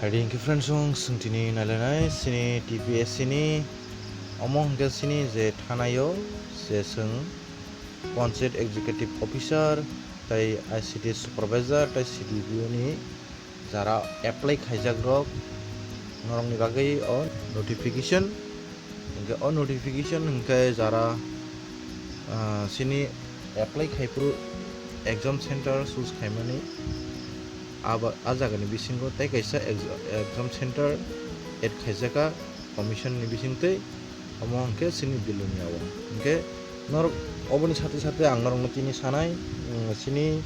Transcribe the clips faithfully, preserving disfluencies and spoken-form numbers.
Ring ke friends, song sung tini nailanai sini T P S C ni omo hingke sini je thanayo je sung Panchayat Executive Officer tai I C D S Supervisor tai C D P O ni jara apply khaijak rok norokni bagwi o notification. Hingke o notification hingke jara, ah, sini apply khaiphuru exam center choose khaimani aba, a jagani bisingo tei kaisa ex-, exam center add khaijaka commission ni bisingtwi, omo hingke sini Bilonia o. Hingke norok oboni sate sate ang norokno tini sanai, mm, sini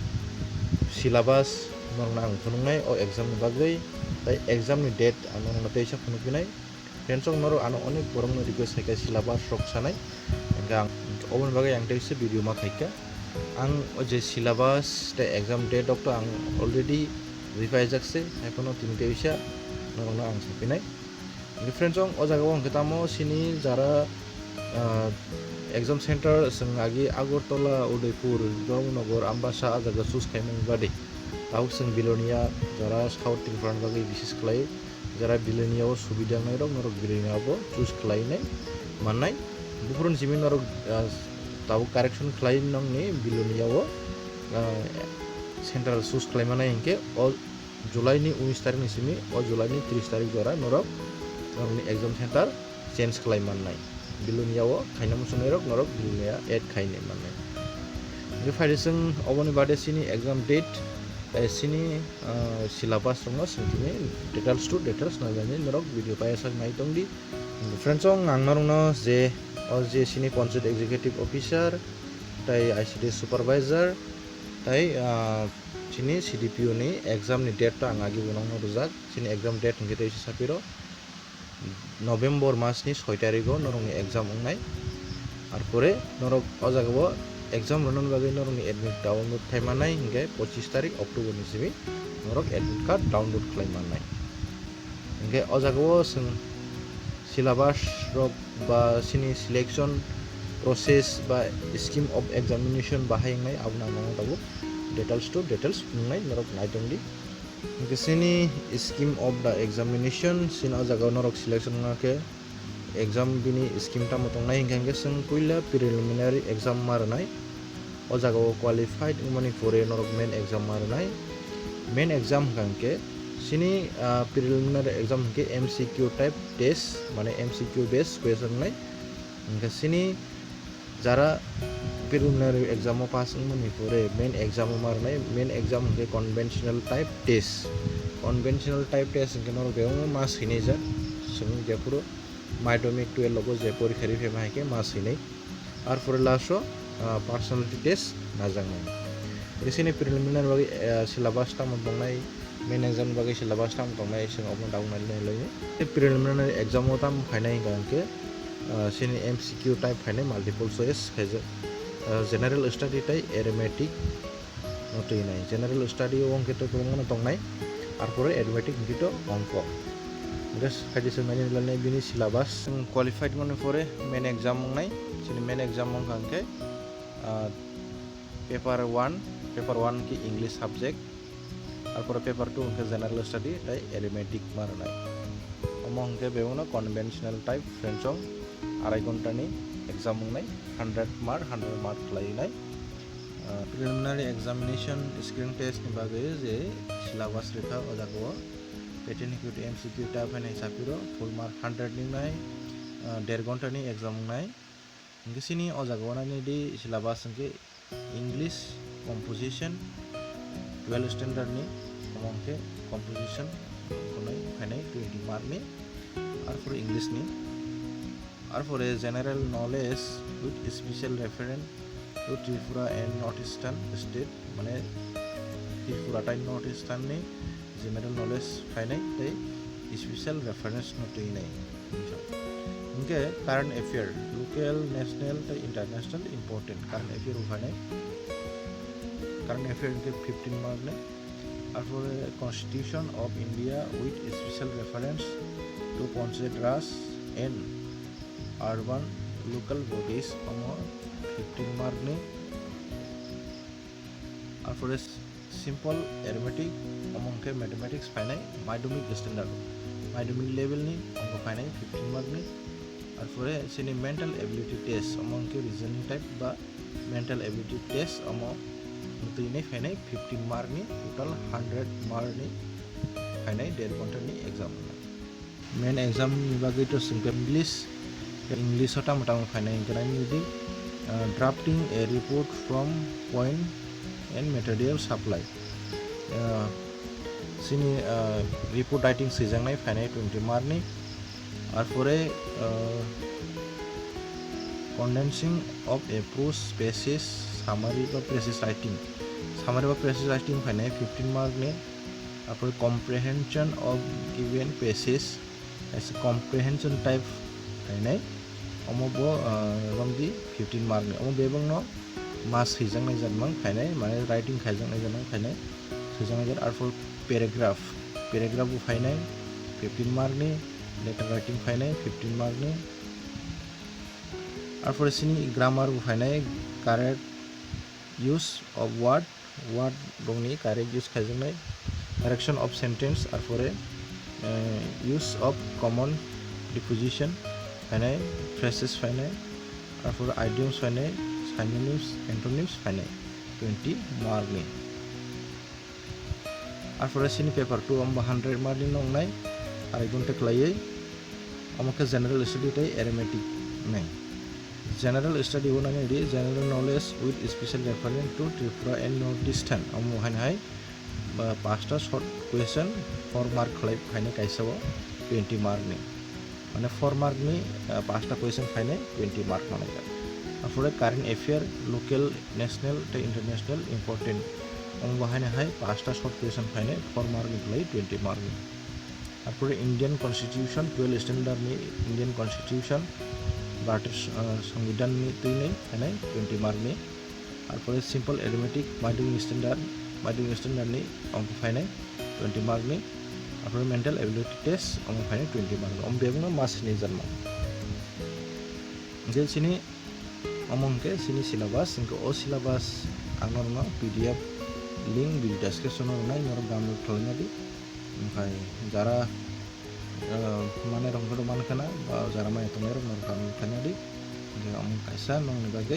syllabus norokno ang phunuknai o exam ni bagwi, tei exam ni date ang norokno teisa phunukphinai. Friends, norok ano onek borokno request khaikha syllabus rok sanai. Hingke ang oboni bagwi ang teisa video ma khaikha. Ang o je syllabus tei exam date rok to ang already ripaijak se, haiphano tini teisa norokno ang sapinai. Hingke friends, o jaga o hingke tamo sini jara, ah, exam center chwng agi Agartala, Udaipur, Dharamnagar, Ambasa a jaga choose khaimani bade. Tabuk chwng Bilonia jara South Tripura ni bagwi bises khlai. Jara Bilonia o subida wngnai rok norok Bilonia bo choose khlai nai mannai. Buphuru ni simi norok, ah, tabuk correction khlai nongni Bilonia o, ah, center choose khlai mannai hingke o July ni unis tarik ni simi o July ni tris tarik jora norok norokni exam center change khlai mannai. Bilonia o khaina muchungnai rok norok Bilonia add khaini mannai. Hingke phaidi chwng oboni bade sini exam date, eh, sini, ah, syllabus rokno chwng tini details to details nailani norok video paiyasak nai tongdi. Friends, ang norokno je o je sini Panchayat Executive Officer tai I C D S Supervisor tai, ah, chini C D P O ni exam ni date to ang agi bo nokno rwjak. Chini exam date hingke teisa sapiro. November mas ni soi tarik o norokni exam wngnai. Arpore norok o jaga o exam rwna bagwi norokni admit download khai mannai, hingke pochis tarik October ni simi norok admit card download khlai mannai. Hingke o jaga o chwng syllabus rok ba sini selection process ba scheme of examination bahai wngnai, abono ang nangma tabuk details to details wngnai norok nai tongdi. Hingke sini scheme of the examination, sini o jaga o norok selection wngna khe exam bini scheme tamo tongnai hingkha hingke chwng puila preliminary exam ma rwnai. O jaga o qualified wngmani pore norok main exam ma rwnai. Main exam hingkha hingke sini, ah, preliminary exam hingke M C Q type test, mane M C Q based question wngnai. Hingke sini jara preliminary exam o pass wngmani pore main exam o ma rwnai, main exam hingke conventional type test. Conventional type test hingke norok bebakno ma swinai jak, chwng jephuru madhyamik twelve o je porikha ri phaima hai khe ma swinai. Arpore last o, ah, personality test najaknai. Hingke sini preliminary bagwi, ah, syllabus tamo tongnai, main exam bagwi syllabus tamo tongnai, chwng omo dago nai nai lai. Preliminary exam o tamo phainai hingka hingke, ah, sini M C Q type phainai, multiple choice khaijak, ah, general study tei arithmetic no twi nai. General study o hingke to kwbangma no tongnai, arpore arithmetic hingke to ongko. Hingke phaidi chwng nai nai lai nai bini syllabus. Chwng qualified mani pore main exam wngnai, chini main exam wngkha hingke, ah, paper one, paper one hingke English subject, arpore paper two hingke general study tei arithmetic ma rwnai. Omo hingke bebakno conventional type, friends, chwng arai ghonta ni exam wngnai, hundred mark, hundred mark khlai nai. Ah, preliminary examination screen test ni bagwi je syllabus rikha o jaga o, pattern hikhe M C Q ta phainai sapiro full mark hundred ni wngnai, ah, der ghonta ni exam wngnai. Hingke sini o jaga o nainai di syllabus hingke English composition twelve standard ni, omo hingke composition khwnai phainai twenty mark ni, arpore English ni, arpore general knowledge with special reference to Tripura and North Eastern state, mane Tripura tai North Eastern ni general knowledge phainai tei special reference no twi nai. Hingke current affair, local, national tei international important current affair bo phainai. Current affair hingke fifteen mark ni. Arpore Constitution of India with special reference to Panchayat Raj and urban local bodies, omo fifteen mark ni. Arpore Simple arithmetic, omo hwnkhe mathematics phainai madhyamik standard, madhyamik level ni ongkha phainai fifteen mark ni. Arpore chini mental ability test, omo hwnkhe reasoning type ba mental ability test, omo twinai phainai fifteen mark ni, total hundred mark ni phainai der ghonta ni exam. Main exam ni bagwi to chwng khe English, English o tamo tamo phainai hwnkhe nai nini di, ah, drafting a report from point and material supply. Ah, chini, ah, report writing swijaknai phainai twenty mark ni. Arpore, ah, condensing of a prose passage, summary ba passage writing, summary ba passage writing phainai fifteen mark ni. Arpore comprehension of given passage, as a comprehension type phainai, omo bo, ah, romdi fifteen mark ni. Omo bebak no ma swijaknai jat mang phainai, mane writing khaijaknai jat mang phainai, swijaknai jat. Arpore paragraph, paragraph bo phainai fifteen mark ni, letter writing phainai fifteen mark ni. Arpore chini grammar bo phainai, correct use of word, word rokni correct use khaijaknai, correction of sentence, arpore, eh, use of common preposition phainai, phrases phainai, arpore idioms phainai, synonyms, antonyms phainai, twenty mark ni. Arpore chini paper two omo hundred mark ni nongnai, arai ghonta khlaiwi. Omo khe general study tei arithmetic nai. General study o nai di general knowledge with special reference to Tripura and North Eastern. Omo hai hai, ba, pasta short question four mark khlai phainai kaisa o twenty mark ni. Mane four mark ni, ah, pasta question phainai twenty mark manai jak. Arpore current affair, local, national tei international important. Omo bo hai hai pasta short question phainai four mark ni khlai twenty mark ni. Arpore Indian Constitution, twelve standard ni Indian Constitution, Bharatiya, ah, Songbidan ni twinai phainai twenty mark ni. Arpore simple arithmetic, madhyamik standard, madhyamik standard ni ongkha phainai twenty mark ni. Arpore mental ability test, omo phainai twenty mark ni. Omo bebak no ma sini janma. Hingke chini, omo hingke chini syllabus, hingke o syllabus ang norokno P D F link video description o rwnai, norok download khlaina di. Omohai jara, eh, manai rok no mankha na, ba jara maya tongnai rok norok download khlaina di. Hingke omo kaisa nongni bagwi